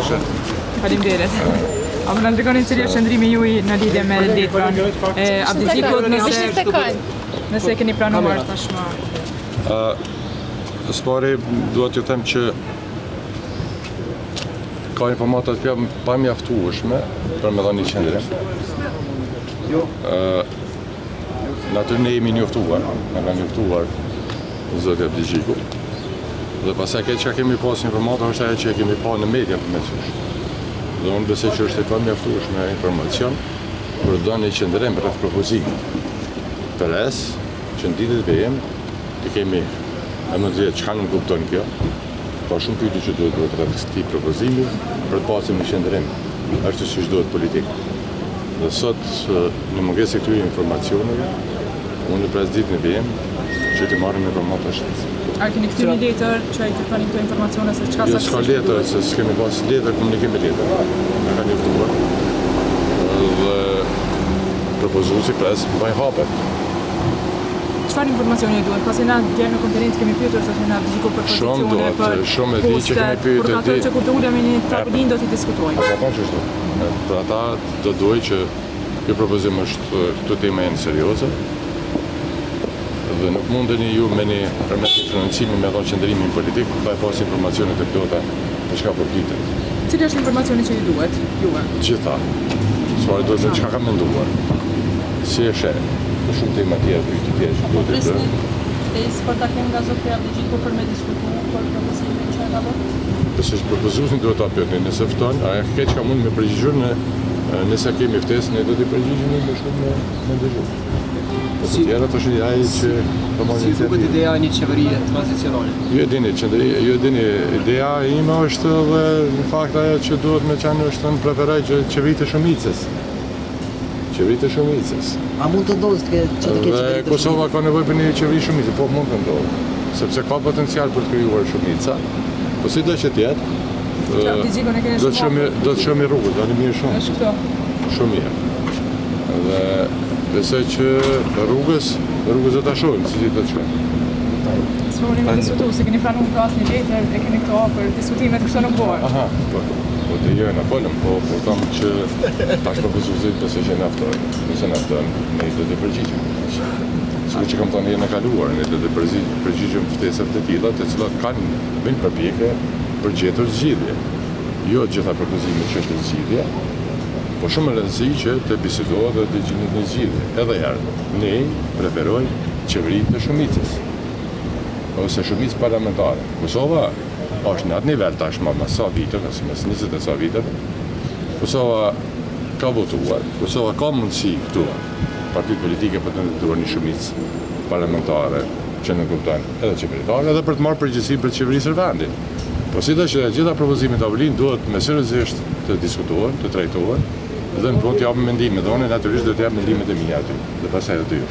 Ndryshe. Faleminderit. A mund na tregoni cili është qëndrimi juaj në lidhje me letrën e Abdixhikut nëse nëse e keni pranuar tashmë? Ë Së pari dua t'ju them që ka informata të pamjaftueshme për me dhënë një qëndrim. Jo. Natyrisht ne jemi njoftuar, na ka njoftuar zoti Abdixhiku. Dhe pastaj kjo që kemi pas informata është ajo që e kemi pa në media përgjithësisht. Dhe unë besoj që është e pamjaftueshme informacion për të dhënë një qëndrim rreth propozimit. Pres që në ditët në vijim të kemi e më të çka nënkupton kjo, ka shumë pyetje që duhet bërë rreth këtij propozimi për të pasur një qëndrim ashtu siç duhet politik. Dhe sot, në mungesë të këtyre informacioneve, unë pres ditët në vijim që të marrim informata shtesë. A keni kthyer një letër që ai të kërkoni këto informacione se çka Jo, s'ka letër, se s'kemi pas letër, komunikim me letër. Na ka njoftuar. Dhe propozuesi pres mbaj hapet. Çfarë informacioni duhet? Pasi na dje në konferencë kemi pyetur zotin Abdixhiku për Shumë pozicione, duhet, për shumë e di që kemi pyetur, por ka thënë që kur të ulemi në tavolinë do t'i diskutojmë. A ka thënë qështu? Për ata do duhej që ky propozim është, këto tema janë serioze dhe nuk mundeni ju me një përmes një prononcimi me dhonë qëndrimin politik pa e pas informacione të plota për çka po flitet. Cili është informacioni që ju duhet juve? Gjitha. Çfarë do të thotë çka ka menduar? Si e sheh? Ka shumë tema tjera, pyetje tjera që Apo duhet të prisni bëhen. ftesë për takim nga zoti Abdixhiku për me diskutu për propozimin që e ka bërë? Besoj që propozuesin duhet ta pyetni, nëse fton, a e ke çka mund me përgjigjur në nëse kemi ftesë, ne do t'i përgjigjemi me shumë me, me ndëgju. Po të tjera të është ai që po marrë Si duket ideja e një qeverie tranzicionale? Ju e dini, qëndri, ju e dini, ideja ime është dhe në fakt ajo që duhet me qenë është unë preferoj që qeveri të shumicës. Qeveri të shumicës. A mund të ndodhë të ketë që të ketë Dhe qeveri të Kosova ka nevojë për një qeveri shumicë, po mund të ndodhë, sepse ka potencial për të krijuar shumica. Po si do që të jetë, Që Abdixhikun e keni do të shumë shohim afër. do të shohim rrugën, do të mirë shumë. Është këto. Shumë mirë. Dhe besoj që rrugës, rrugës do ta shohim si do të shkojmë. S'po mundi me diskutu, se keni pranuar pra asnjë letër, e keni këto afër, diskutimet kështu nuk bëhen. Aha, po, po të jo, na folëm, po, po tham që tash propozuesit besoj që na ftojnë. Nëse na ftojnë, ne do të përgjigjemi. Sikur që kam thënë herën e kaluar, ne do të përgjigjemi ftesave të tilla, të cilat kanë bëjnë përpjekje për gjetur zgjidhje. Jo të gjitha propozimet që është zgjidhje, po shumë me rëndësi që të bisedohet dhe të gjendet një zgjidhje. Edhe herë, ne preferojmë qeveri të shumicës ose shumicë parlamentare. Kosova është në atë nivel tashmë mas sa viteve, ose mas 20 e sa viteve. Kosova ka votuar, Kosova ka mundësi këtu, partitë politike për të ndërtuar një shumicë parlamentare që nënkupton edhe qeveritare edhe për të marrë përgjegjësinë për të qeverisur vendin. Po sido që të gjitha propozimet në tavolinë duhet me seriozisht të diskutohen, të trajtohen dhe në fund të japim mendime. Dhe unë natyrisht do të jap mendimet e mia aty dhe pastaj edhe të ju.